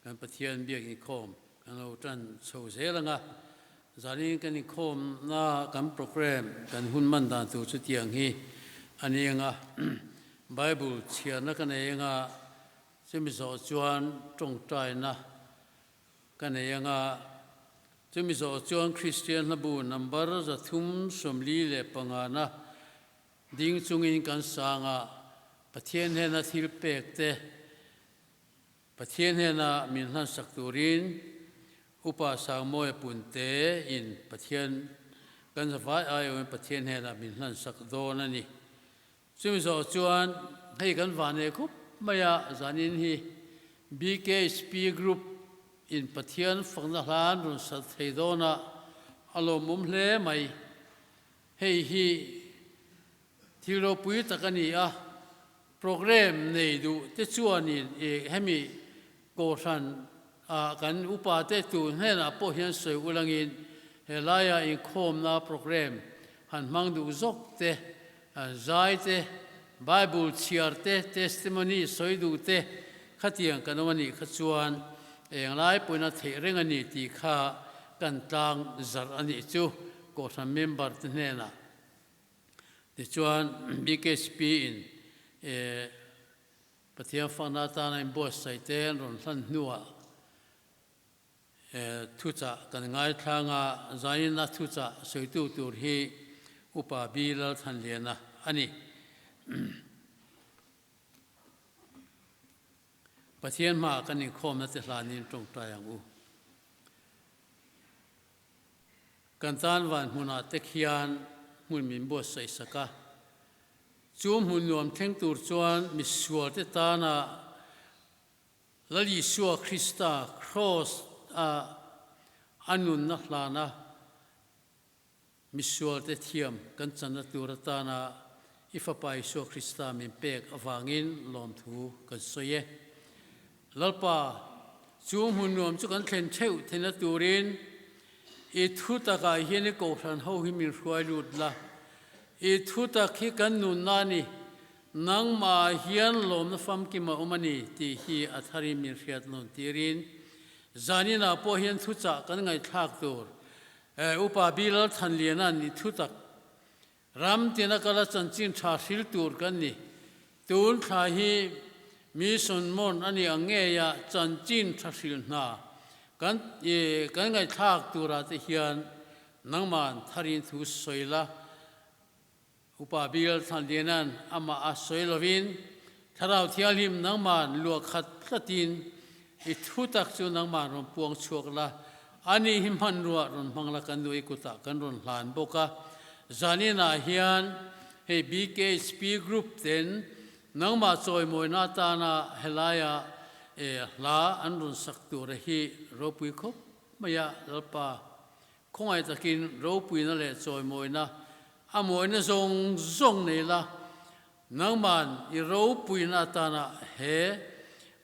Kan Pathian biak inkhawm kan lo tan chho zel ang a, zanin kan inkhawmna kan programme kan hun man dan tur chutiang hi a ni ang a, Bible chhiarna ka nei ang a, chumi zawh chuan tawngtaina ka nei ang a, chumi zawh chuan Kristian hlabu number 345 na ding chungin kan sang a, Pathian hnena thil pek te, Pathian hnena min hlansak turin Upa Sangmawia Punte in Pathian kan zavai aiawhin Pathian hnena min hlansak dawn a ni. Chumi zawh chuan hei kan vane khup mai a, zanin hi BKHP Group in Pathian fakna hlan rawn sat thei dawn a, a lawmawm hle mai. Hei hi thil ropui tak a ni a, Programme nei duh te chuanin i hemi Kohhran ah kan upa te tu hnenah pawh hian sawi ulangin helaia inkhawmna programme han hmang duh zawk te, zai te, Bible chhiar te, testimony sawi duh te khatiang kan awm a nih kha chuan englai pawhin a theih reng a ni tih kha kan tlang zarh a nih chu Kohhran member te hnenah. Tichuan BKSP in Pathian fakna atana inbuatsaih te an rawn hlan hnuah thuchah kan ngaithlang a, zaina thuchah sawitu tur hi Upa B Lalthanliana a ni. Pathian hmaah kan inkhawmna te hlanin tawngtai ang u. Kan tan van hmunah te khian hmun min buatsaih sak a, chu hmun nuam thleng tur chuan misual te tana Lal Isua Krista Kraws a a nunna hlana misual te thiam kan channa tur atana i Fapa Isua Krista min pek avangin lawmthu kan sawi e. Lalpa, chu hmun nuam chu kan thlen theuh theihna turin i thu takah hian i kohhran ho hi min hruai lut la. I thu tak hi kan nunna a ni, nangmah hian lawmna famkim a awm a ni tih hi a tharin min hriat nawn tirin zaninah pawh hian thuchah kan ngaihthlak tur Upa Bilal Thanliana'n i thu tak Ram tina kala chanchin tha hril tur kan ni. Tun thla hi Mission Month a nih ang ngei a, chanchin tha hril hna kan kan ngaihthlak turah te hian nangman tharin thu sawi la. Upa Bill Thlanliana'n amah a sawi lovin Thlarau Thianghlim nangman luah khat tlatin i thu tak chu nangman rawn puang chhuak la, Ani hi hmanrua rawn hmang la kan nui kutah kan rawn hlan bawk a, zaninah hian hei BKHP group ten nangmah chawimawina atana helaia hla an rawn sak tura hi ropui khawp mai a, Lalpa khawngaih takin ropuina leh chawimawina a mawina zawng zawng nei la, nangman i ropuina atana he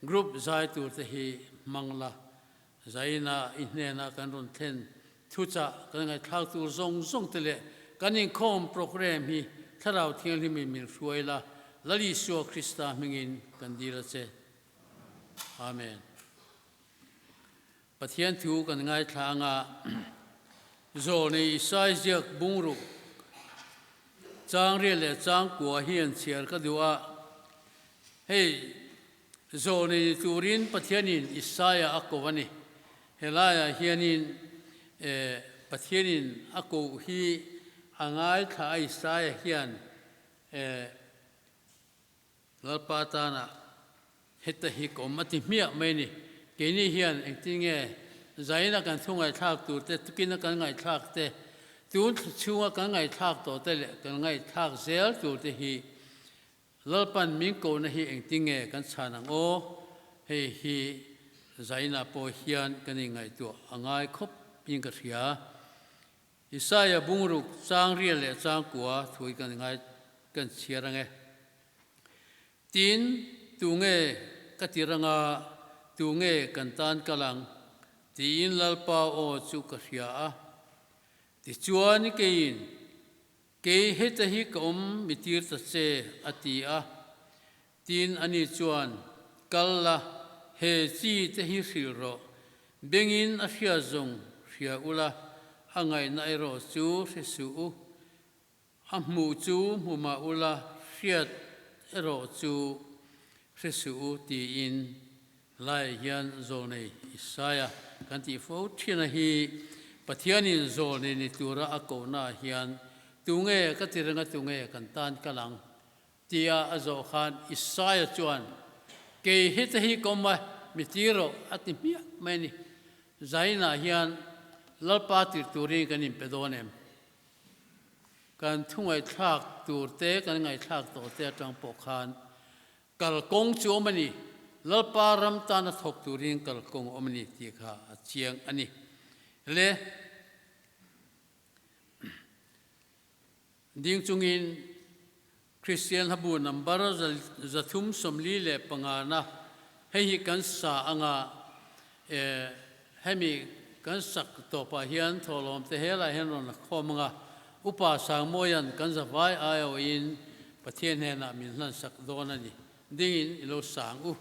group zai tur te hi hmang la. Zaina i hnena kan rawn thlen thuchah kan ngaihthlak tur zawng zawng te leh kan inkhawm programme hi Thlarau Thianghlimin min hruai la, Lal Isua Krista hmingin kan dil a che. Amen. Pathian thu kan ngaithla anga Zawlnei Isai ziak bungruk changriat leh changkua hian chhiar ka duh a, hei Zawh nei turin Pathianin Isaia a ko a ni. Helaiah hianin Pathianin a koh hi a ngaithla a Isaia hian Lalpa tana heta hi ka awm a ti hmiah mai a ni. Keini hian engtin nge zaina kan thu ngaihthlak tur te, tukina kan ngaihthlak te, tun thla chhunga kan ngaihthlak tawh te leh kan ngaihthlak zel tur te hi Lalpan min kohna hi engtin nge kan chhan ang aw? Hei hi Zaina pawh hian kan inngaihtuah a ngai khawp in ka hria. Isaia bungruk chang rial leh chang kua thui kan ngai kan chhiar ang e. Tin, tu nge ka ti ranga tu nge kan tan kal ang? Tiin Lalpa aw chu ka hria a. Tichuan keiin Kei heta hi ka awm mi tir ta che, a ti a. Tin, ani chuan, Kal la, he chi te hi hrilh rawh, bengin a hria zawng hria ula, a ngaihna erawh chu hre suh u, a hmuh chu hmu mah ula, hriat erawh chu hre suh u tiin laiah hian zawlnei Isaia kan tih fo thin a hi Pathianin zawlnei ni tura a kohnaah hian tunge ka ti reng a tunge kan tan kal ang Tia a zawh khan Isaia chuan, Kei heta hi ka awm a, mi tir rawh, a ti hmiah mai a ni. Zainah hian Lalpa tir turin kan inpe dawn em? Kan thu ngaihthlak tur te, kan ngaihthlak tawh te atang pawh khan kalkawng chu awm a ni, Lalpa ram tana thawk turin kalkawng awm a ni tih kha a chiang a ni. Le. Ding chungin Kristian hlabu number 345 na hei hi kan sa anga e hemi kan sak tawpah hian thawhlawm te helaiah hian rawn la khawm anga Upa Sangmawia'n kan zavai aiawhin Pathian hnenah min hlansak dawn a ni. Dingin i lo sang u.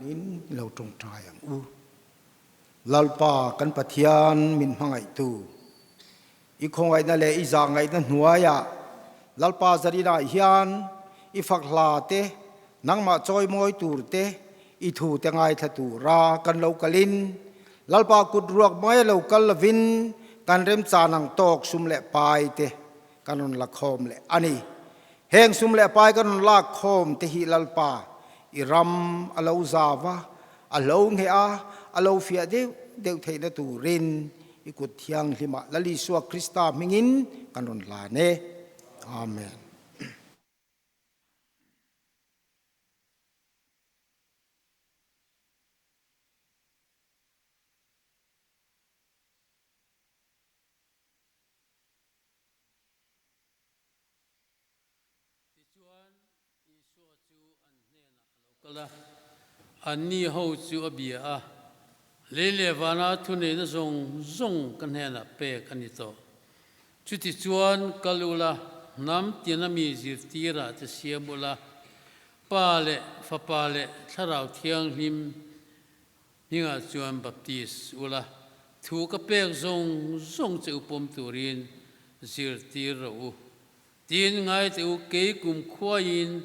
In lo tawngtai ang u. Lalpa kan Pathian min hmangaihtu, i khawngaihna leh i zahngaihna hnuaiah Lalpa Zarina hian i fak hla te, nangmah chawimawi tur te, i thu te ngaithla tura kan lo kalin Lalpa kut ruak mai a lo kal lovin kan remchan ang tawk sum leh pai te kan rawn la khawm leh a ni. Heng sum leh pai kan rawn lak khawm te hi Lalpa i ram a lo zau a, a hlo ngheh a, a lo fiah deuh deuh theihna turin i kut thianghlimah Lal Isua Krista hmingin kan rawn hlan e. Amen. Tichuan, Isua chu an hnenah a lo kal a, anni ho chu a bia a, Lei leh vana thuneihna zawng zawng ka hnenah pek a ni tawh. Chutichuan, kal ula, hnam tina mi zirtirah te siam ula, Pa leh Fapa leh Thlarau Thianghlim Hmingah chuan baptis ula, thu ka pek zawng zawng che u pawm turin zirtir rawh u. Tin, ngai teh u, kei kum khuaiin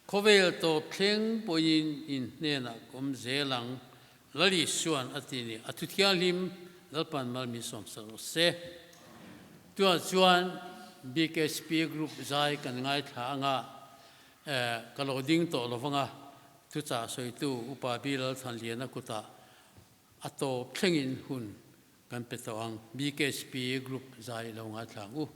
khawvel tawp thleng pawhin in hnenah ka awm zel ang, Lal Isua'n a ti ni. A thu thianghlim Lalpan mal min sawmsak rawh se. Tunah chuan BKSP Group zai kan ngaithla anga ka lo ding tawh lo vang a, Thuchah sawitu Upa Bilal Thanliana kutah a tawp thlengin hun kan pe tawh ang. BKSP Group zai lo ngaithla ang u.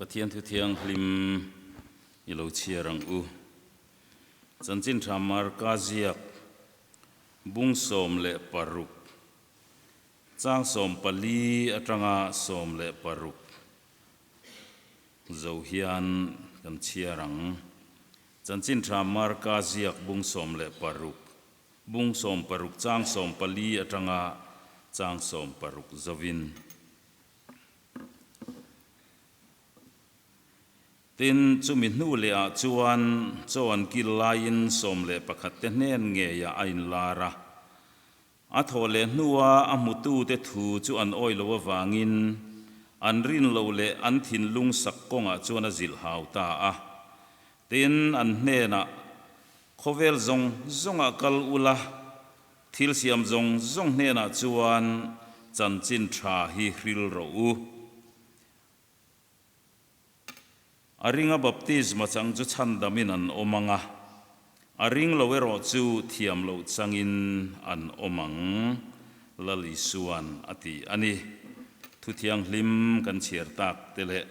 Pathian thu thianghlim i lo chhiar ang u. Chanchin tha Marka ziak bung 16, chang 14 atanga 16 zo hian kan chhiar ang. Chanchin tha Marka ziak bung 16, bung 16 chang 14 atanga chang 16 zovin. Tin, chumi hnu leh ah chuan chaw an kil laiin 11 te hnen ngeiah a inlar a. A thawh leh hnua a hmutute thu chu an awih loh avangin an rin loh leh an thinlung sak kawngah chuan a zilh hau ta a. Tin, an hnenah, Khawvel zawng zawngah kal ula, Thil siam zawng zawng hnenah chuan chanchin tha hi hril rawh u. A ringa baptisma chang chu chhandamin an awm ang a, a ring lo erawh chu thiam loh changin an awm ang, Lal Isua'n a ti a ni. Thu thianghlim kan chhiar tak te leh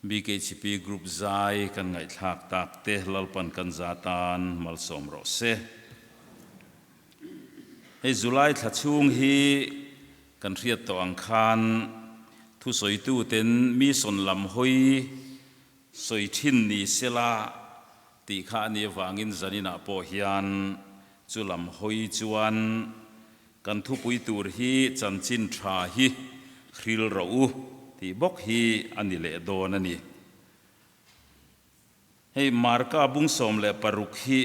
BKHP Group zai kan ngaihthlak tak te Lalpan kan za tan malsawm rawh se. Hei July thla chhung hi kan hriat tawh ang khan thusawitu ten mission lam hawi sawi thin ni sela tih kha a nih avangin zaninah pawh hian chu lam hawi chuan Kan thupui tur hi chanchin tha hi hril rawh u tih bawk hi a ni leh dawn a ni. Hei Marka bung 16 hi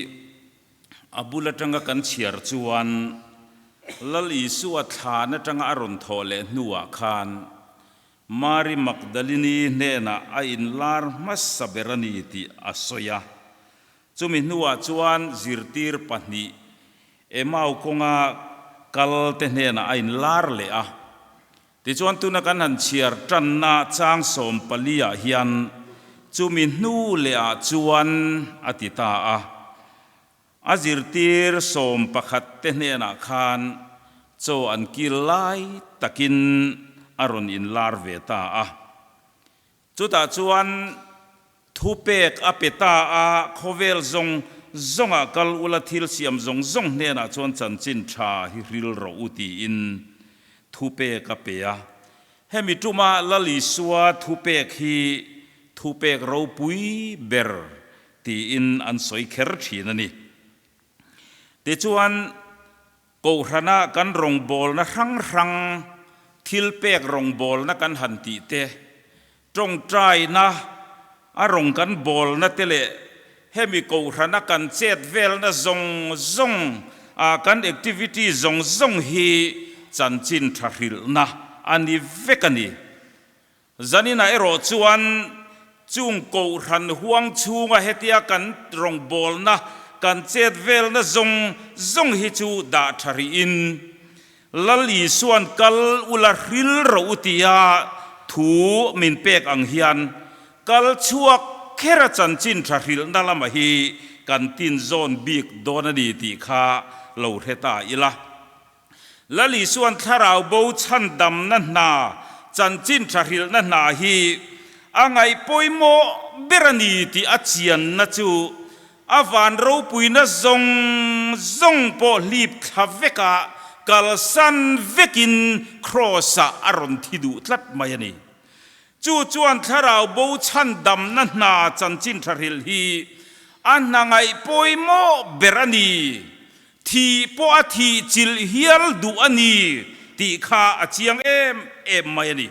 a bul atanga kan chhiar chuan Lal Isua thlan atanga a rawn thawh leh hnuah khan Mari Magdalini hnenah a inlar hmasa ber a ni tih a sawi a. Chumi hnuah chuan zirtir pahnih Emau kawnga kal te hnenah a inlar leh a. Tichuan tuna kan han chhiar tanna chang 14 ah hian chumi hnu leh ah chuan a ti ta a. A zirtir 11 te hnenah khan chaw an kil lai takin a rawn inlar ve ta a. Chutah chuan thupek a pe ta a, khawvel zawng zawngah kal ula thil siam zawng zawng hnenah chuan chanchin tha hi hril rawh u tiin thupek a pe a. Hemi tuma Lal Isua thupek hi thupek ropui ber tiin an sawi kher thin a ni. Tichuan Kohhrana kan rawngbawlna hrang hrang, thilpek rawngbawlna kan han tih te, tawngtaina a rawng kan bawlna te leh hemi kohhrana kan chet velna zawng zawng a kan activity zawng zawng hi chanchin tha hrilhna a ni vek a ni. Zaninah erawh chuan chung kohhran huang chhunga hetia kan rawngbawlna, kan chet velna zawng zawng hi chu dah tha rihin Lal Isua'n kal ula hril rawh u tia thu min pek ang hian kal chhuak khera chanchin tha hrilhna lama hi kan tinzawn bik dawn a ni tih kha lo hre ta ila. Lal Isua'n thlarau bo chhandamna hna, chanchin tha hrilhna hna hi a ngaih pawimawh ber a ni tih a chianna chu a van ropuina zawng zawng pawh hlip thla vekah kalsan vekin Kraws-ah a rawn thi duh tlat mai a ni. Chu chuan thlarau bo chhandamna hna chanchin tha hrilh hi a hna ngaih pawimawh ber a ni. Thih pawh a thih chilh hial duh a ni tih kha a chiang em em mai a ni.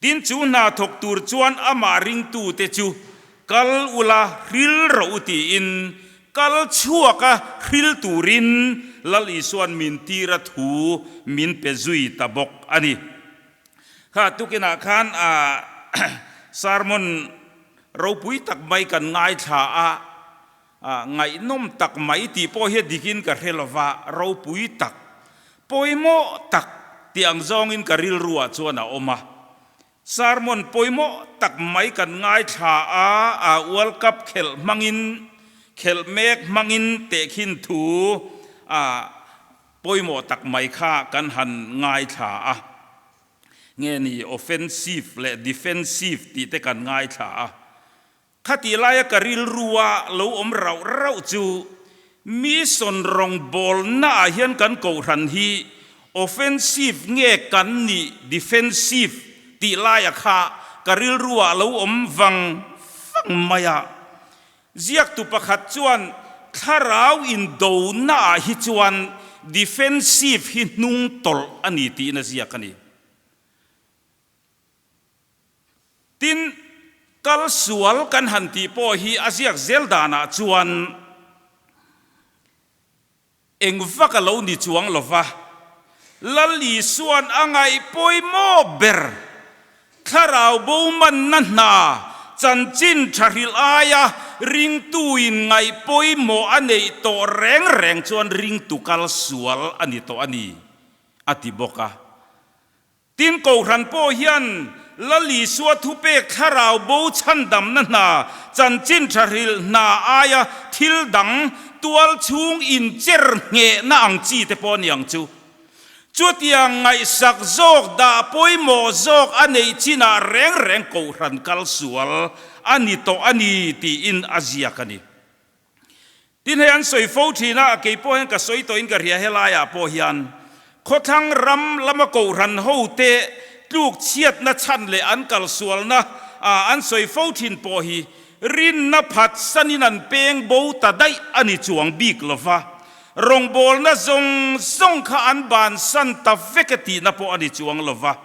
Tin, chu hna thawk tur chuan amah ringtute chu kal ula hril rawh u tiin kal chhuaka hril turin Lal Isua'n min tira thu min pe zui ta bawk a ni. Kha tukinah khan sermon ropui tak mai kan ngaithla a. Ngaihnawm tak mai tih pawh hi a dikin ka hre lova, ropui tak, pawimawh tak tih ang zawngin ka rilruah chuan a awm a. Sermon pawimawh tak mai kan ngaithla a, a World Cup khelh hmangin, khelh mek hmangin tehkhin thu pawimawh tak mai kha kan han ngaithla a. Nge ni offensive leh defensive tih te kan ngaithla a. Khatih laia ka rilrua lo awm rauh rauh chu mission rawngbawlnaah hian kan kohhran hi offensive nge kan nih defensive tih laia kha ka rilruah lo awm vang vang mai a. Ziaktu pakhat chuan thlarau indonaah hi chuan defensive hi hnung tawlh a ni tiin a ziak a ni. Tin, kal sual kan han tih pawh hi a ziak zel danah chuan Eng vak a lo ni chuang lo va, Lal Isua'n a ngaih pawimawh ber, thlarau bo manna hna chanchin tha hrilh aia ringtuin ngaih pawimawh a neih tawh reng reng chuan ringtu kal sual a ni tawh a ni, a ti bawk a. Tin, Kohhran pawh hian Lal Isua thupek thlarau bo chhandamna hna, chanchin tha hrilh hna aia thil dang tual chhung incher nghehna ang chi te pawh a ni ang chu. Chutiang ngaihsak zawk dah pawimawh zawk a neih chinah reng reng Kohhran kal sual a ni tawh a ni tiin a ziak a ni. Tin hei an sawi fo thin a, kei pawh hian ka sawi tawhin ka hria helaiah pawh hian khawthlang ram lama kohhran hote tluk chhiatna chhan leh an kalsualna an sawi fo thin pawh hi rinna phatsanin an peng bo ta daih a ni chuang bik lo va, rawngbawlna zawng zawng kha an bansan ta vek e tihna pawh a ni chuang lo va.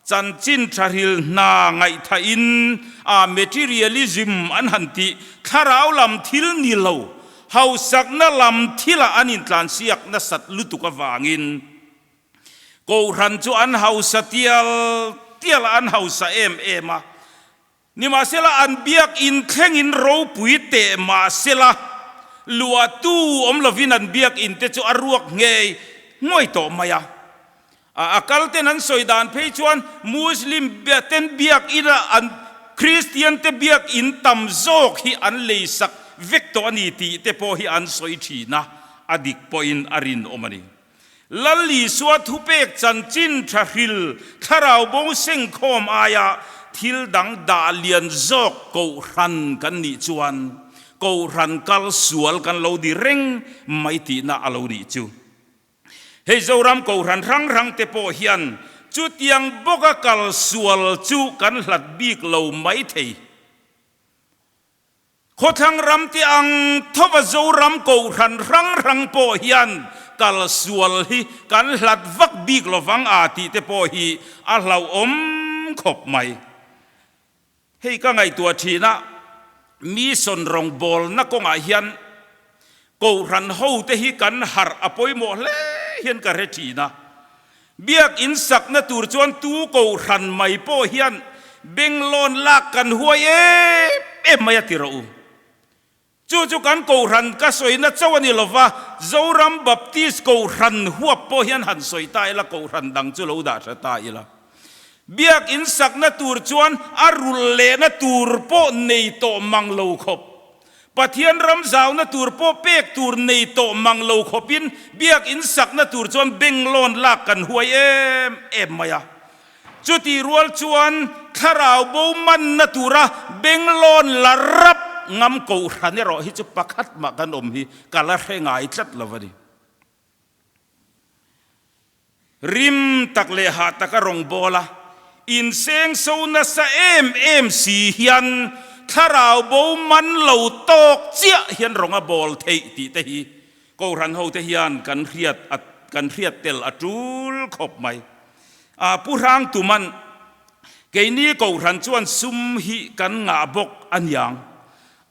Chanchin tha hril hna ngaihthahin a materialism an han tih thlarau lam thil ni lo, hausakna lam thilah an intlansiak nasat lutuk avangin Kohhran chu an hausa tial tial a, an hausa em em a. Nimahsela an biakinn thlengin ropui teh mahsela luahtu awm lovin an biakinn te chu a ruak ngei ngawih tawh mai a. A kal ten an sawi dan phei chuan Muslim ten biakinn a an Kristian te biakinn tam zawk hi an leisak vek tawh a ni tih te pawh hi an sawi thin a, a dik pawhin a rinawm a ni. Lal Isua thupek chanchin tha hril thlarau bo sengkhawm aia thil dang dah lian zawk kohhran kan nih chuan kohhran kal sual kan lo di reng mai tihna a lo nih chu. Hei Zoram kohhran hrang hrang te pawh hian chutiang bawka kal sual chu kan hlat bik lo mai thei. Khawthlang ram te ang thova Zoram kohhran hrang hrang pawh hian kal sual hi kan hlat vak bik lovang a tih te pawh hi a hlauhawm khawp mai. Hei ka ngaihtuah thin a, mission rawngbawlna kawngah hian Kohhran hote hi kan harh a pawimawh hle hian ka hre thin a. Biakinn sakna tur chuan tu Kohhran mai pawh hian benglawn lak kan huai em em mai a ti rawh u. Chu chu kan Kohhran ka sawina chauh a ni lo va, Zoram Baptist Kohhran huap pawh hian han sawi ta ila, Kohhran dang chu lo dah hre ta ila. Biakinn sakna tur chuan a rulh lehna tur pawh nei tawh mang lo khawp. Pathian ram zauna tur pawh pek tur nei tawh mang lo khawpin biakinn sakna tur chuan benglawn lak kan huai em em mai a. Chutih rual chuan thlarau bo manna tura benglawn la rap ngam kohhran erawh hi chu pakhat mah kan awm hi ka la hre ngai tlat lo a ni. Rim tak leh hah taka rawngbawla insengso nasa em em si hian thlarau bo man lo tawk chiah hian rawng a bawl theih tih te hi Kohhran hote hian kan hriat a kan hriat tel a tul khawp mai. A Pu Hrang Tuman, Keini Kohhran chuan sum hi kan ngah bawk a niang.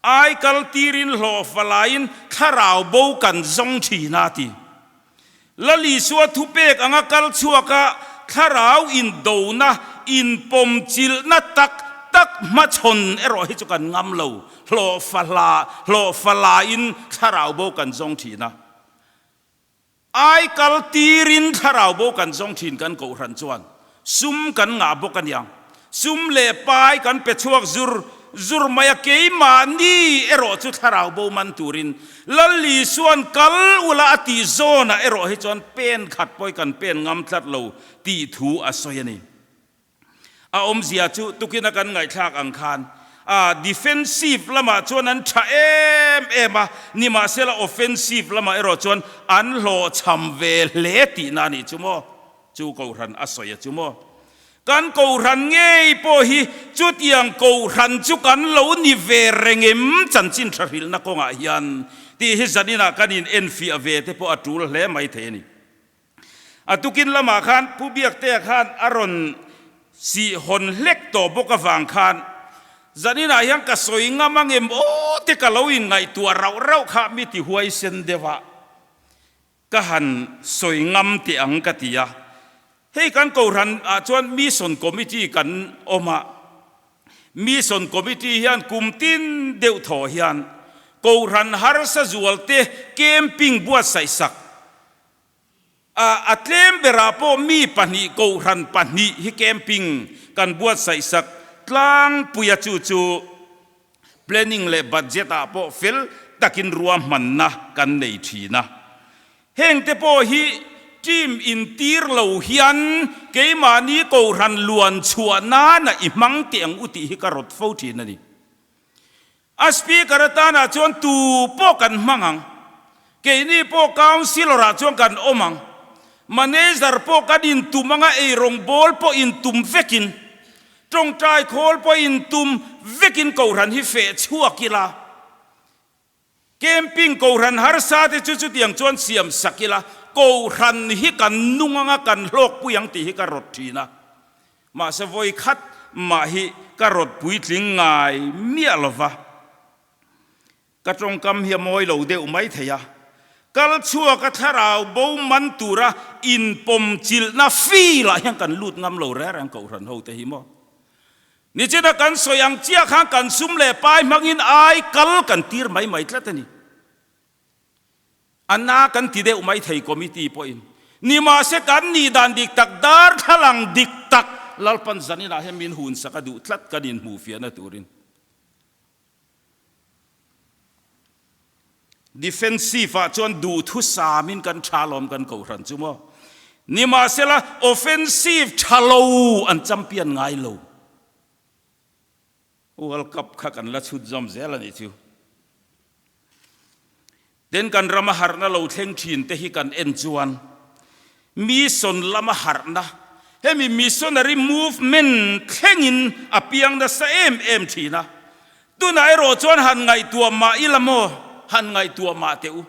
Ai kal tirin hlawhfa laiin thlarau bo kan zawng thin a ti. Lal Isua thupek anga kal chhuaka thlarau indona, inpawmchilhna tak tak hmachhawn erawh hi chu kan ngam lo. Hlawhfa hla, hlawhfa laiin thlarau bo kan zawng thin a. Ai kal tirin thlarau bo kan zawng thin kan kohhran chuan sum kan ngah bawk a niang. Sum leh pai kan pe chhuak zur zur mai a, keimahni erawh chu thlarau bo man turin Lal Isua'n kal ula a tih zawnah erawh hi chuan pen khat pawh hi kan pen ngam tlat lo tih thu a sawi a ni. A awmzia chu tukina kan ngaihthlak ang khan a defensive lamah chuan an tha em em a, nimahsela offensive lamah erawh chuan an hlawhchham ve hle tihna a nih chu maw? Chu Kohhran a sawi a chu maw? Kan Kohhran ngei pawh hi chutiang Kohhran chu kan lo ni ve reng em? Chanchin tha hrilhna kawngah hian tih hi zaninah kan in enfiah ve te pawh a tul hle mai thei a ni. A tukin lamah khan Pu Biaktea khan a rawn sih hawn hlek tawh bawk avang khan zaninah hian ka sawi ngam angem aw te ka lo inngaihtuah rauh rauh kha mi ti huaisen deuh a ka han sawi ngam teh ang ka ti a. Hei kan Kohhran ah chuan Mission Committee kan awm a, Mission Committee hian kum tin deuh thaw hian Kohhran harsa zualte camping buatsaih sak A, a tlem berah pawh mi pahnih kohhran pahnih hi camping kan buatsaih sak tlangpui a chu chu planning leh budget ah pawh fel takin ruahmanna kan nei thin a. Heng te pawh hi team intir lo hian keimahni kohhran luan chhuah nana i hmang teh ang u tih hi ka rawt fo thin a ni. A Speaker atana chuan tu pawh kan hmang ang. Keini pawh Councillor ah chuan kan awm ang. Manager pawh kan intum anga eirawng bawl pawh intum vekin, tawngtai khawl pawh intum vekin Kohhran hi feh chhuak ila. Camping Kohhran harsa te chu chutiang chuan siam sak ila, Kohhran hi kan nung anga kan hlawkpui ang tih hi ka rawt thin a. Mahse vawi khat mah hi ka rawt puitling ngai miah lo va. Ka tawngkam hi a mawi lo deuh mai thei a. Kal chhuaka thlarau bo man tura inpawm chilhna feel ah hian kan lut ngam lo reng reng Kohhran ho te hi maw. Nichina kan sawi ang chiah khan kan sum leh pai hmangin ai kal kan tir mai mai tlat a ni. A na kan ti deuh mai thei committee pawhin. Nimahse kan nih dan dik tak darthlalang dik tak Lalpan zaninah hian min hunsak a duh tlat kan inhmuhfiahna turin. Defensive ah chuan duhthusamin kan tha lawm kan kohhran chu maw. Nimahsela offensive tha lo an champion ngai lo. World Cup kha kan la chhut zawm zel a nih chu. Tin kan rama harhna lo thleng thin te hi kan en chuan mission lama harhna, hemi missionary movement thlengin a piang nasa em em thin a. Tunah erawh chuan han ngaihtuah mah ila maw, han ngaihtuah mah teh u.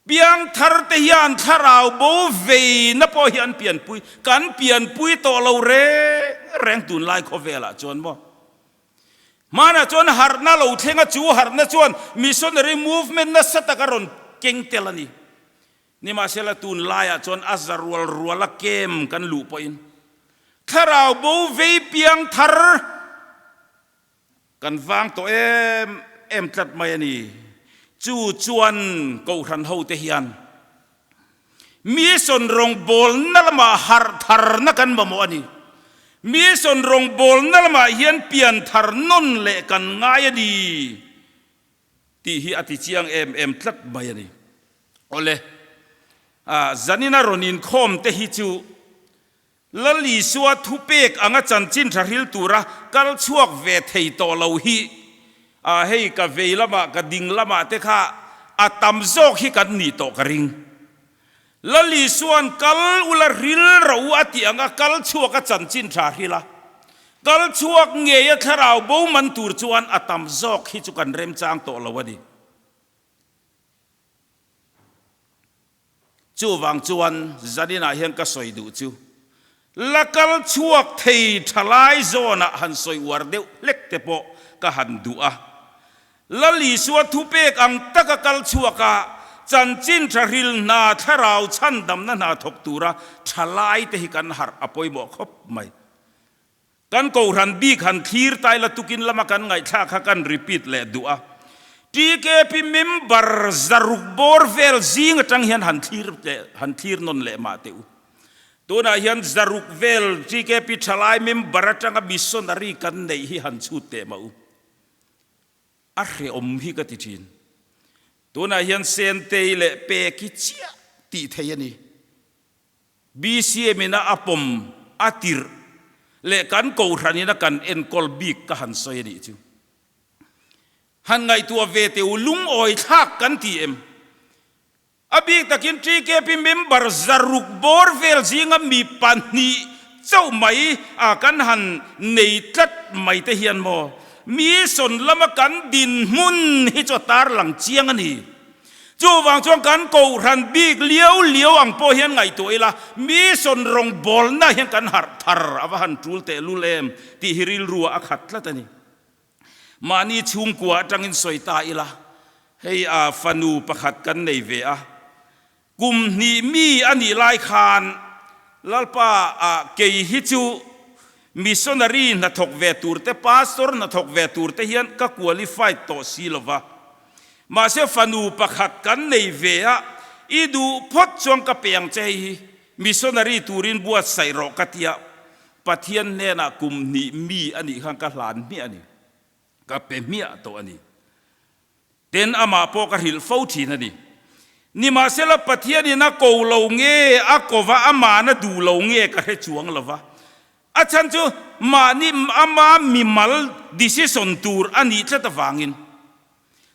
Piang thar te hian thlarau bo veina pawh hi an pianpui, kan pianpui tawh lo reng reng tunlai khawvelah chuan maw. Hmanah chuan harhna lo thleng a, chu harhna chuan missionary movement nasa tak a rawn keng tel a ni. Nimahsela tun laiah chuan a za rual ruala kem kan luh pawhin thlarau bo vei piang thar kan vang tawh em em tlat mai a ni. Chu chuan Kohhran hote hian Mission rawngbawlna lamah harh tharna kan mamawh a ni. Mission rawngbawlna lamah hian pian thar nawn leh kan ngai a ni tih hi a ti chiang em em tlat mai a ni. Awle, zanina rawn inkhawm te hi chu Lal Isua thupek anga chanchin tha hril tura kal chhuak ve thei tawh lo hi, hei ka vei lamah ka ding lamah te kha a tam zawk hi kan nih tawh ka ring. Lal Isua'n kal ula hril rawh u a tih anga kal chhuak a chanchin tha hril a, kal chhuak ngei a thlarau bo man tur chuan a tam zawk hi chu kan remchang tawh lo a ni. Chuvang chuan zaninah hian ka sawi duh chu la kal chhuak thei thalai zawnah han sawi uar deuh hlek te pawh ka han duh a. Lal Isua thupek ang taka kal chhuak a, chanchin tha hril hna thlarau chhandamna hna thawk tura thalai te hi kan harh a pawimawh khawp mai. Kan Kohhran bik han thlir tai la tukin lama kan ngaihthlak kha kan repeat leh duh a. TKP member zaruk bawr vel zing atang hian han thlir leh han thlir nawn leh mah teh u. Tunah hian zaruk vel TKP thalai member atanga missionary kan neih hi han chhut teh mah u. A hrehawm hi ka ti thin. Tunah hian Sentei leh Peki chiah tih theih a ni. BCM in a a pawm a tirh. Leh kan kohhran ina kan enkawl bik ka han sawi a nih chu. Han ngaihtuah ve teh u, lungawi thlak kan ti em? A bik takin TKP member zaruk bawr vel zinga mi pahnih chauh mai a kan han nei tlat mai te hian maw mission lama kan dinhmun hi chu a tarlang chiang a ni. Chuvang chuan kan kohhran bik liau liau ang pawh hian ngaihtuah ila mission rawngbawlna hian kan harh thar a va han tul tehlul em tih hi rilru ah a khat tlat a ni. Mahni chhungkua atangin sawi ta ila, hei a fanu pakhat kan nei ve a, kum hnih mi a nih lai khan Lalpa ah kei hi chu missionary hnathawk ve tur te, pastor hnathawk ve tur te hian ka qualified tawh si lo va. Mahse fanu pakhat kan nei ve a, i duh phawt chuan ka pe ang che hei hi, missionary turin buatsaih rawh ka tia, Pathian hnenah kum hnih mi a nih khan ka hlan hmiah a ni. Ka pe hmiah tawh a ni. Ten amah pawh ka hrilh fo thin a ni. Nimahsela Pathianin a ko lo nge, a ko va, ama'n a duh lo nge ka hre chuang lo va. A chhan chu mahni ama mimal decision tur a nih tlat avangin.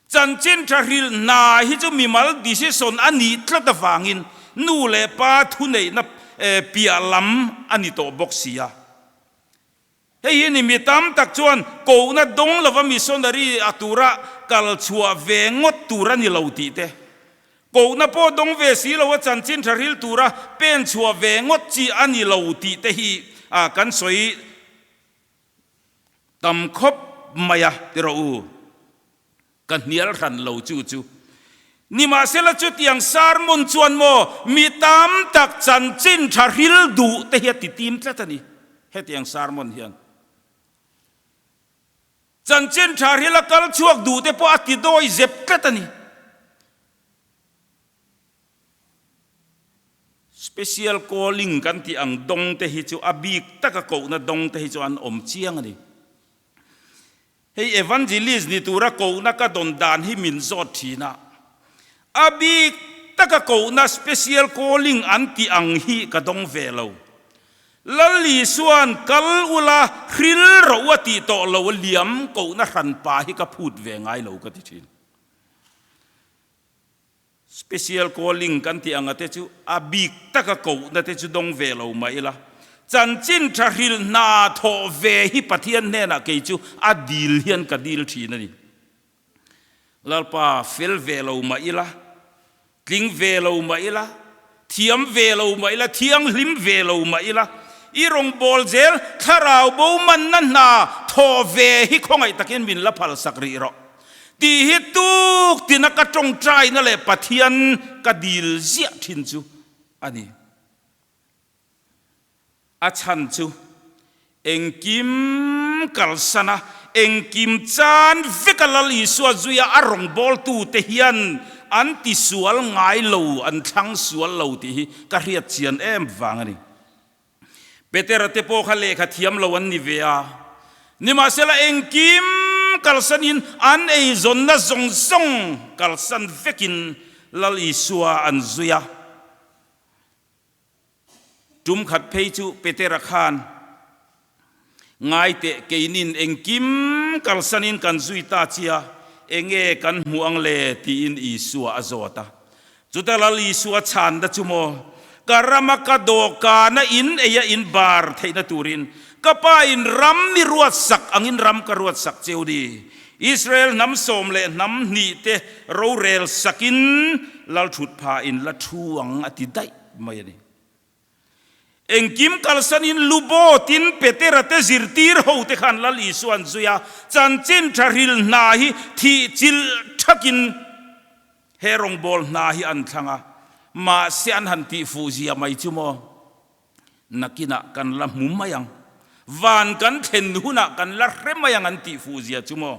Chanchin tha hrilh hna hi chu mimal decision a nih tlat avangin nu leh pa thuneihna piah lam a ni tawh bawk si a. Hei hi ni mi tam tak chuan kohna dawng lova missionary a tura kal chhuah ve ngawt tur a ni lo tih te, kohna pawh dawng ve si loa chanchin tha hrilh tura pen chhuah ve ngawt chi a ni lo tih te hi kan sawi Tam khawp mai a, ti rawh u. Ka hnial hran lo chu chu. Nimahsela chutiang sermon chuan maw mi tam tak chanchin tha hril duh te hi a ti tim tlat a ni. Hetiang sermon hian chanchin tha hrila kal chhuak duh te pawh a ti dawi zep tlat a ni. Special calling kan tih ang dawng te hi chu a bik taka kohna dawng te hi chu an awm chiang a ni. Hei evangelist ni tura kohna ka dawn dan hi min zawt thin a, a bik taka kohna special calling an tih ang hi ka dawng ve lo. Lal Isua'n kal ula hril rawh u a tih tawh lo liam kohna hranpa hi ka phut ve ngai lo ka ti thin. Special calling kan tih anga te chu a bik taka kohna te chu dawng ve lo mah ila, chanchin tha hrilh hna thawh ve hi Pathian hnenah kei chu a dil hian ka dil thin a ni. Lalpa fel ve lo mah ila, tling ve lo mah ila, thiam ve lo mah ila, thianghlim ve lo mah ila, i rawngbâwl zel thlarau bo manna hna thawh ve hi khawngaih takin min la phalsak rih rawh. Tih hi tuk tina ka tawngtaina leh Pathian ka dil ziah thin chu a ni. A chhan chu engkim kalsana engkim chan veka Lal Isua zuia a rawngbawltute hian an tisual ngai lo, an thlang sual lo tih hi ka hriat chian em vang a ni. Petera te pawh kha lehkha thiam lo an ni ve a, nimahsela engkim kalsanin an eizawnna zawng zawng kalsan vekin Lal Isua an zui a. Tum khat phei chu Petera khan, Ngaiteh keinin engkim kalsanin kan zui ta chia, enge kan hmuh ang le? tiin Isua a zawt a. Chuta Lal Isua chhanna chu maw, Ka rama ka dawhkana in eia in bar theihna turin ka Pa in ram mi ruatsak angin ram ka ruatsak cheu ni. Israel hnam sawm leh hnam hnih te rorel sakin Lal thutpha in la thu ang a ti daih mai a ni. Engkim kalsanin Lubawtin Petera te zirtir ho te khan Lal Isua an zui a, chanchin tha hril hna hi thih chilh thakin he rawngbâwl hna hi an thlang a, mahse an han tih fuh zia mai chu maw? Nakinah kan la hmu mai ang, van kan thlen hunah kan la hre mai ang an tih fuh zia chu maw?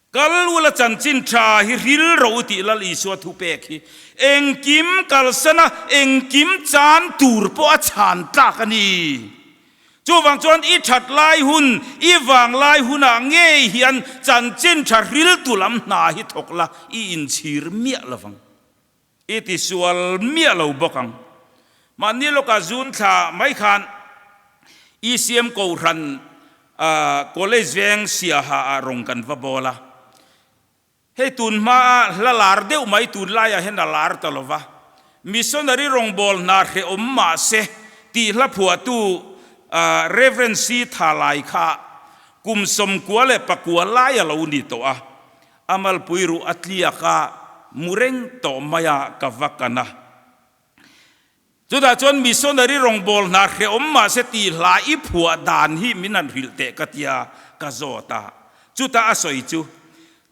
Kal ula chanchin tha hi hril ro tih Lal Isua thupek hi engkim kalsana engkim chan tur pawh a chhan tlak a ni. Chuvang chuan i that lai hun, i vang lai hunah ngei hian chanchin tha hril tu lam hna hi thawk la i inchhir miah lovang. I tisual miah lo bawk ang. Mahni lawkah zun thla mai khan. ECM Kohhran College veng Siaha ah rawng kan va bawl a. Hei tun hmaa hla lar deuh mai tunlaiah hian a lar ta lo va, Missionary rawngbawl hna hrehawm mahse tih hla phuahtu Rev. C. Thalai kha kum 99 lai a lo ni tawh a, a malpui ruh a tliak a, mu reng tawh mai a ka va kan a. Chutah chuan missionary rawngbâwl hna hrehawm mahse tih hla i phuah dan hi min han hrilh teh ka tia ka zawt a. Chutah a sawi chu,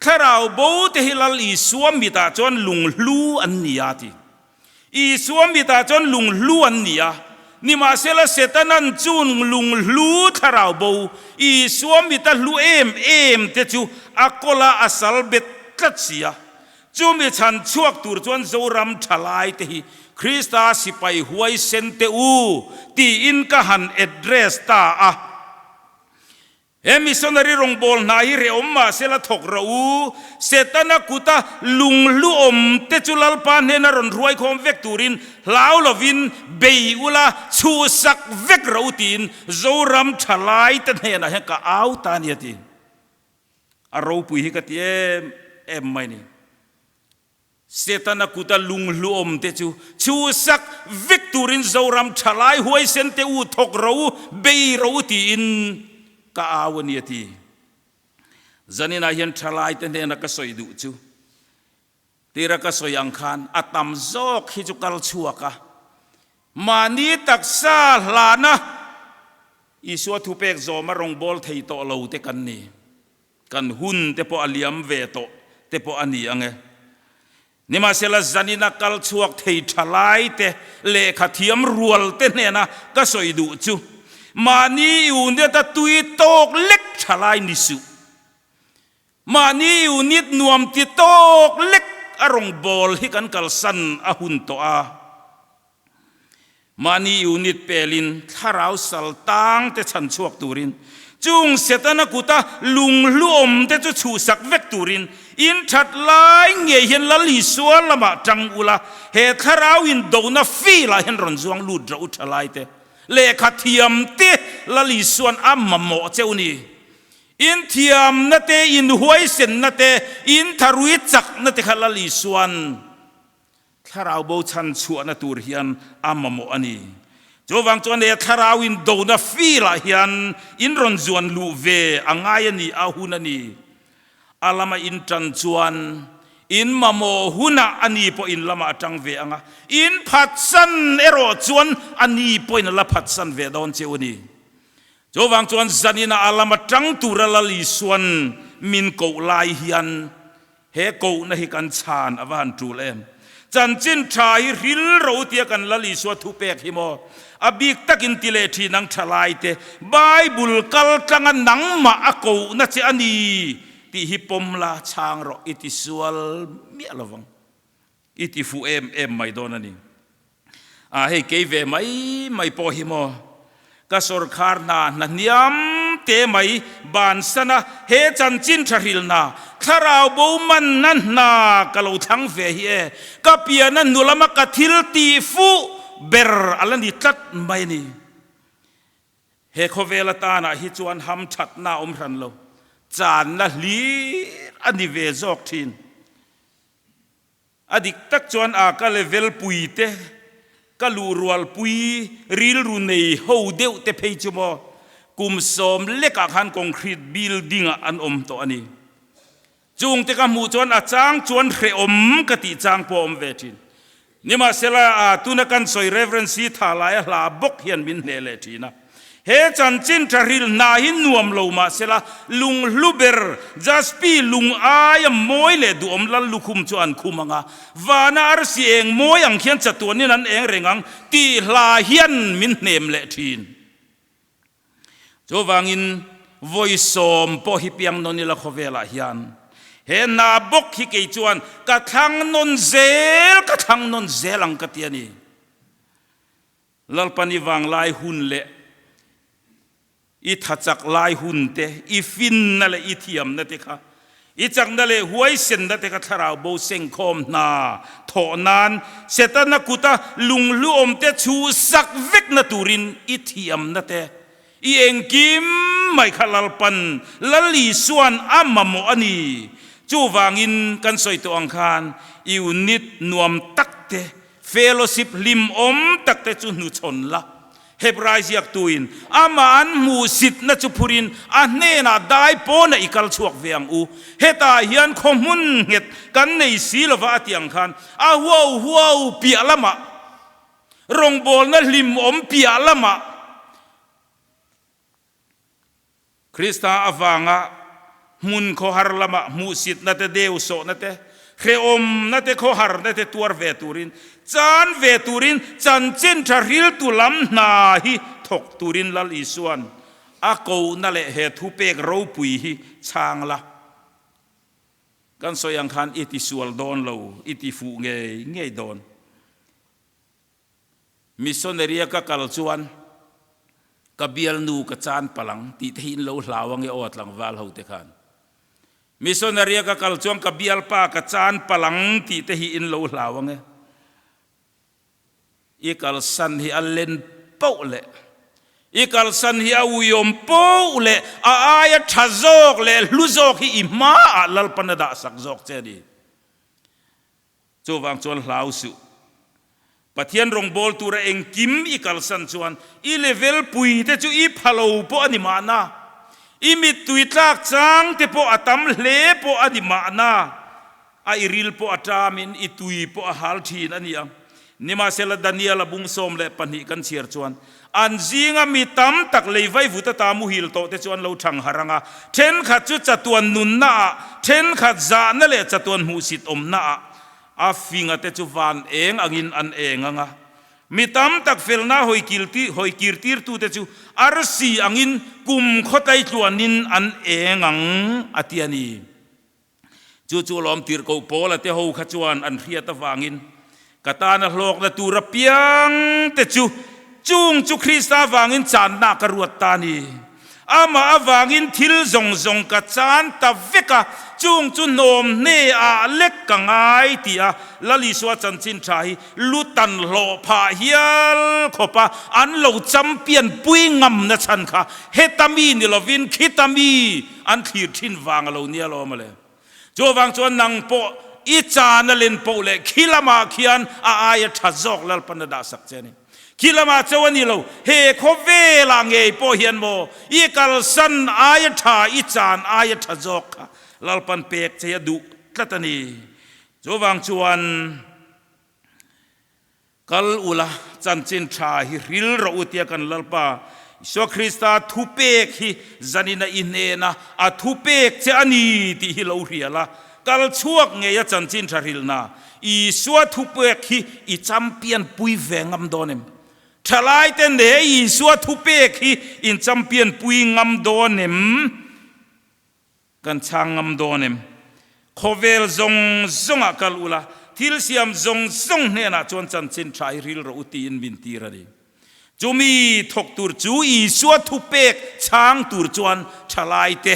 Thlarau bo te hi Lal Isua mitah chuan lunghlu an ni a ti. Isua mitah chuan lunghlu an ni a, nimahsela Setanan chun lunghlu thlarau bo Isua mita hlu em em te chu a kawla a sal bet tlat si a. Chumi chhan chhuak tur chuan Zoram thalai te hi Krista sipai huaisen te u tiin ka han address ta a. He missionary rawngbâwl hna hi hrehawm mah sela thawk rawh u, Setana kuta lunghlu awm te chu Lalpa hnena rawn hruaikhawm vek turin hlau lovin bei ula chhuhsak vek rawh u tiin Zoram thalai te hnenah hian ka au ta a ni a ti. A ropui hi ka ti em em mai ni. Setana kuta lunghluawm te chu chhusak vek turin Zoram thalai huaisen te u thawk ro u, bei ro u tiin ka au a ni a ti. Zaninah hian thalai te hnena ka sawi duh chu tira ka sawi ang khan a tam zawk hi chu kal chhuak a, mahni taksa hlana Isua thupek zawma rawngbâwl thei tawh lo te kan ni. Kan hun te pawh a liam ve tawh te pawh a ni ang e. Nimahsela zanina kal chhuak thei tha lai te, lehkha thiam rual te hnena ka sawi duh chu, mahni unit a tui tawk lek tha lai ni suh. Mahni unit nuam ti tawk lek a rawngbâwl hi kan kalsan a hun tawh a. Mahni unit pelin thlarau sal tang te chhan chhuak turin, chung Setana kuta lunghluawm te chu chhuhsak vek turin in that lai ngei hian Lal Isua lamah tang ula, he thlarau indona field ah hian rawn zuang lut rawh u thalai te, lehkha thiam te Lal Isua'n a mamawh cheu ni. In thiamna te, in huaisenna te, in tharui chakna te kha Lal Isua'n Thlarau bo chhan chhuahna tur hian a mamawh a ni. Chuvang chuan he thlarau in dona field ah hian in rawn zuan luh ve a ngai a ni, a hun a ni. A lama in tan chuan in mamawh hunah a ni pawh in lamah a tang ve ang a, in phatsan erawh chuan a ni pawhin a la phatsan ve dawn cheu a ni. Chuvang chuan zaninah a lama tang tura Lal Isuan min koh lai hian He kohna hi kan chhan a va han tul em? Chanchin tha hi hril ro tia kan Lal Isua thupek hi maw? A bik takin ti leh thin ang thalai te, Bible kal tlanga nangmah a kohna che a ni tih hi pawm la chhang rawh i ti sual miah lovang. I ti fuh em em mai dawn a ni. A hei kei ve mai mai pawh hi maw? Ka sawrkhar hna hna hniam te mai bansan a, he chanchin tha hrilhna, thlarau bo manna hna ka lo thlang ve hi e, ka piana hnu lama ka thil tih fuh ber a la ni tlat mai a ni. He khawvel atanah hi chuan hamthatna a awm hran lo, channa hlir a ni ve zawk thin. A dik tak chuan a ka level pui te, ka luh rualpui rilru nei ho deuh te phei chu maw kum sawm lekah khan concrete building ah an awm tawh a ni. Chung te ka hmuh chuan a chang chuan hrehawm ka tih chang pawh a awm ve thin. Nimahsela a tuna kan sawi Rev. C. Thalaia hla bawk hian min hneh leh thin a. He chanchin tha hril hna hi nuam lo mahsela lunghlu ber Jaspi lung aia mawi leh duhawm lal lukhum chu an khum ang a, vana arsi eng mawi ang khian chatuanin an eng reng ang tih hla hian min hnem leh thin. Chuvangin vawi sawm pawh hi piang nawn ila khawvelah hian he hna bawk hi kei chuan ka thlang nawn zel ka thlang nawn zel ang ka ti a ni. Lalpan i vanglai hun leh i thachak lai hun te, i finna leh i thiamna te kha, i chakna leh huaisenna te kha thlarau bo sengkhawm hna thawh nan Setana kuta lunghlu awm te chhuhsak vekna turin i thiamna te, I engkim mai kha Lalpan Lal Isua'n a mamawh a ni. Chuvangin kan sawi tawh ang khan unit nuam tak te, fellowship hlimawm tak te chu hnuchhawn la. Hebrai ziaktuin amah an hmuhsitna chu phurin a hnenah dai pawnah i kal chhuak ve ang u. Hetah hian khaw hmun nghet kan nei si lova a tih ang khan a huau huau piah lamah, rawngbawlna hlimawm piah lamah Krista avanga hmun khawhar lama hmuhsitna te, deusawhna te, hrehawmna te, khawharna te tuar ve turin, chan ve turin chanchin tha hriltu lam hna hi thawk turin Lal Isua'n a kohna leh he thupek ropui hi chhang la. Kan sawi ang khan i tisual dawn lo, i tifuh ngei ngei dawn. Missionary-a ka kal chuan ka bialnu ka chan palh ang tih te hi in lo hlau ange aw tlangval ho te khan. Missionary-a ka kal chuan ka bialpa ka chan palh ang tih te hi in lo hlau ange. I kalsan hi a len poh leh i kalsan hi a uiawm poh leh a aia tha zawk leh hlu zawk hi i hmaah Lalpan a dahsak zawk che a ni. Chuvang chuan hlau suh. Pathian rawngbâwl tura engkim i kalsan chuan i level pui te chu i pha lo pawh a ni mahna, i mittui tlâk châng te pawh a tam hle pawh a ni mahna, a i ril pawh a ṭâmin i tui pawh a hâl ṭhîn a ni ang. Nimahsela Daniel-a bung 12 kan chhiar chuan, An zinga mi tam tak lei vaivut ata muhil tawh te chu an lo thang harh ang a, thenkhat chu chatuan nunna ah, thenkhat zahna leh chatuan hmuhsit awmna ah a finga te chu van eng angin an eng ang a. Mi tam tak felna hawikir tirtu te chu arsi angin kum khawtlai tluanin an eng ang, a ti a ni. Chu chu lawm tirhkoh Paula te ho kha chuan an hriat avangin, Ka tana hlawkna tur apiang te chu chung chu Krista avangin channa ka ruat ta a ni. Amah avangin thil zawng zawng ka chan ta vek a, chung chu hnawm hne ah lek ka ngai ti a, Lal Isua chanchin tha hi lu tan hlawh phah hial khawp a, an lo champion pui ngamna chhan kha heta mi ni lovin khita mi An thlir thin vang a lo nia lo mawle. Chuvang chuan nang pawh i chan a len poh leh khi lamah khian a aia tha zawk Lalpan a dahsak che a ni. Khi lamah chauh a ni lo, he khawvelah ngei pawh hian maw i kalsan aia tha, i chan aia tha zawk kha Lalpan pek che hi a duh tlat a ni. Chuvang chuan. Kal ula, chanchin tha hi hril rawh u tia kan Lalpa Isua Krista thupek hi zanina i hnena a thupek che a ni tih hi lo hria la. Kal chhuak ngeia chanchin tha hrilna Isua thupek hi i champion pui ve ngam dawn em? Thalaite ne Isua thupek hi in champion pui ngam dawn em? Kan chhang ngam dawn em? Khawvel zawng zawngah kal ula, thil siam zawng zawng hnenah chuan chanchin tha hi ril rawh u tiin min tir a ni. Chumi thawk tur chu Isua thupek chhang tur chuan thalaite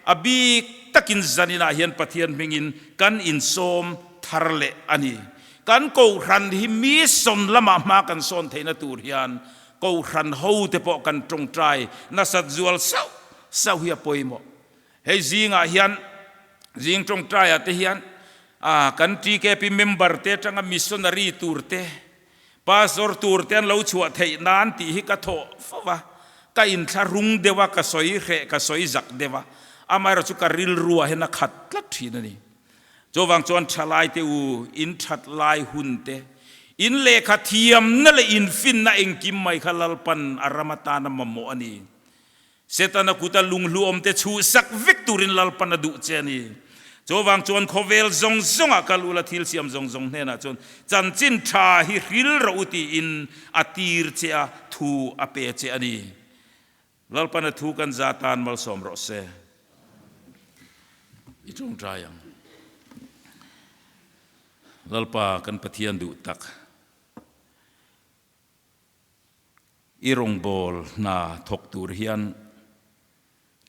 a bik takin zaninah hian Pathian hmingin kan insawm thar leh a ni. Kan kohhran hi mission lamah hma kan sawn theihna tur hian kohhran hote pawh kan tawngtai nasat zual sauh Sauh hi a pawimawh. Hei zingah hian, zing tawngtaiah te hian kan TKP member te atanga missionary tur te, pastor tur te an lo chhuah theih nan tih hi ka thawh fo va, ka inthlahrung deuh a, ka sawi hreh, ka sawi zak deuh a, amaherawh chu ka rilruah hian a khat tlat thin a ni. Chuvang chuan thalaite u, in that lai hun te, in lehkha thiamna leh in finna engkim mai kha Lalpan a ram atana mamawh a ni. Setana kuta lunghluawmte chhuhsak vek turin Lalpan a duh che a ni. Chuvang chuan khawvel zawng zawngah kal ula thil siam zawng zawng hnenah chuan chanchin tha hi hril rawh u tiin a tir che a, thu a pe che a ni. Lalpan a thu kan za tan malsawm rawh se. I tawngtai ang. Lalpa kan Pathian duh tak. I rawngbâwl hna thawk tûr hian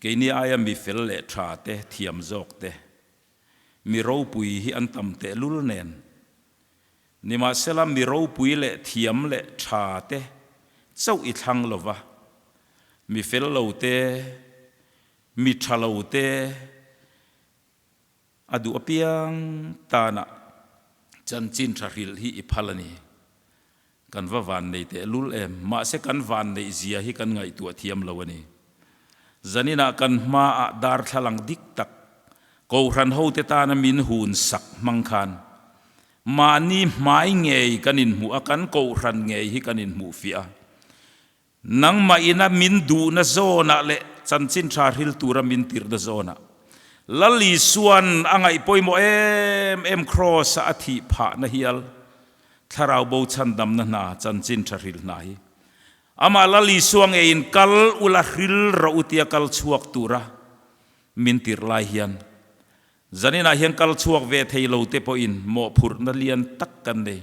keini aia mi fel leh ṭha te, thiam zâwk te, mi ropui hi an tam tehlul nen. Nimahsela, mi ropui leh thiam leh ṭha te chauh i thlang lo va. Mi fel lo te, mi tha lo te a duh apiang tana chanchin tha hrilh hi i phal a ni. Kan va vannei tehlul em, mahse kan vanneih zia hi kan ngaihtuah thiam lo a ni. Zaninah kan hmaah darthlalang dik tak, Kohhran hote tana min hun sak hmang khan mahni hmai ngei kan inhmuh a, kan Kohhran ngei hi kan inhmuh fiah a. Nangmah ina min duhna zawnah leh chanchin tha hril tura min tirhna zawnah Lal Isua'n a ngaih pawimawh em em Kraws-a a thih phahna hial thlarau bo chhandamna hna chanchin tha hril hna hi amah Lal Isua ngeiin kal ula hril rawh u tia kal chhuak tura min tirh lai hian Zaninah hian kal chhuak ve thei lo te pawhin mawhphurhna lian tak kan nei.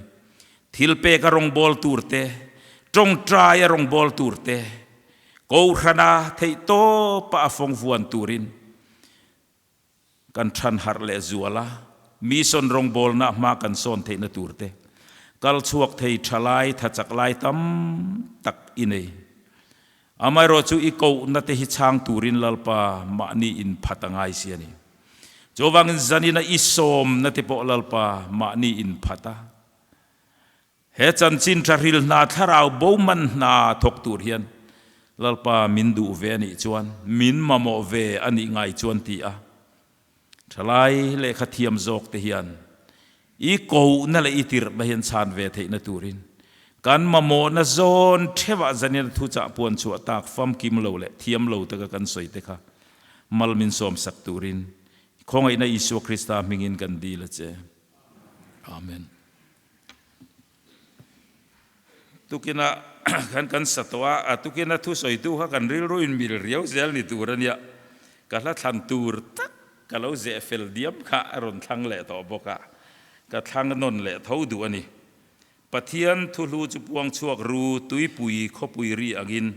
Thil pek a rawngbâwl tur te, tawngtai a rawngbâwl tur te, Kohhrana theih tawpa a fawng vuan turin kan than harh leh zual a, mission rawngbâwlna hma kan sawn theihna tur te, kal chhuak thei tha lai, tha chak lai tam tak i nei. Amaherawh chu i kohna te hi chhang turin Lalpa mahni in phat a ngai si a ni. Chuvangin zanina i sawmna te pawh Lalpa mahni in phat a. He chanchin tha hril hna thlarau bo man hna thawk tur hian Lalpa min duh ve a nih chuan min mamawh ve a nih ngai chuan ti a thalai lehkha thiam zawk te hian I kohna leh i tirhna hian chhan ve theihna turin kan mamawhna zawn theuhah zanin a thuchah puan chhuah tak famkim lo leh thiam lo taka kan sawi te kha mal min sawmsak turin khawngaihna Isua Krista hmingin kan dil a che. Amen. Tukina khan kan sa tawh a, a tukina thusawitu kha kan rilru in mil riau zel ni tur a nia. Ka hla thlan tur tak ka lo zeh fel diam kha a rawn thlang leh tawh bawk a, ka thlang nawn leh tho duh a ni. Pathian thuhlu chu puang chhuak ru tuipui khawpui ri angin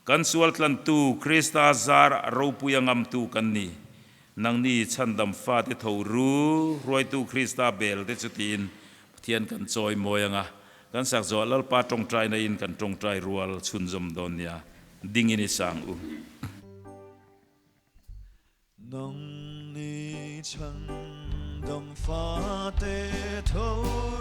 kan sual tlantu Krista zarah ropui a ngamtu kan ni. Nangni chhandam fate tho ru hruaitu Krista bel te chu tiin Pathian kan chawi mawi anga, kan sak zawh Lalpa tawngtaina in kan tawngtai rual chhunzawm dawn nia, dingin i sang u. Nang ni chhandam fate tho ru.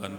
Kan.